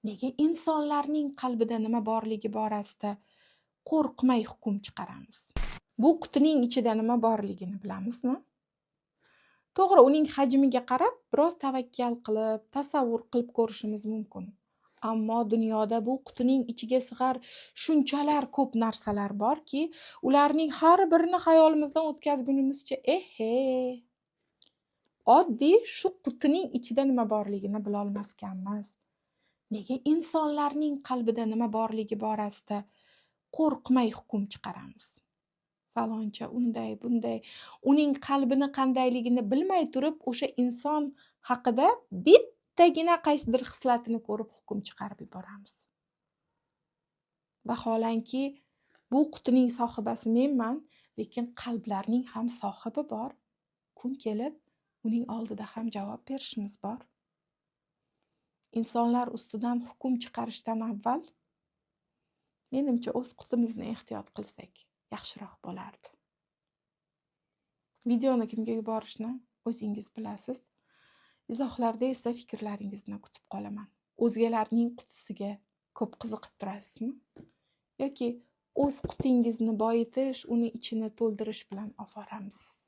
Nega insonlarning qalbida nima borligi borasida qo'rqmay hukm chiqaramiz? Bu qutining ichida nima borligini bilamizmi? To'g'ri, uning hajmiga qarab biroz tavakkal qilib, tasavvur qilib ko'rishimiz mumkin. Ammo dunyoda bu qutining ichiga sig'ar shunchalar ko'p narsalar borki, ularning har birini xayolimizdan o'tkazgunimizcha ehe, oddiy shu qutining ichida nima borligini bilolmaskanmiz. Nega insonlarning qalbida nima borligi borasida qo'rqmay hukm chiqaramiz? Faloncha unday, bunday, uning qalbini qandayligini bilmay turib, o'sha inson haqida bittagina qaysidir xislatini ko'rib hukm chiqarib yuboramiz. Vaholanki, bu qutining sohibasi menman, lekin qalblarning ham sohibi bor. Kun kelib uning oldida ham javob berishimiz bor. Insonlar ustidan hukm chiqarishdan avval menimcha o'z qutimizni ehtiyot qilsak yaxshiroq bo'lardi. Videoni kimga yuborishni o'zingiz bilasiz. Izohlarda esa fikrlaringizni kutib qolaman. O'zgalarning qutisiga ko'p qiziqib turasizmi? Yoki o'z qutingizni boyitish, uni ichini to'ldirish bilan ovoramisiz?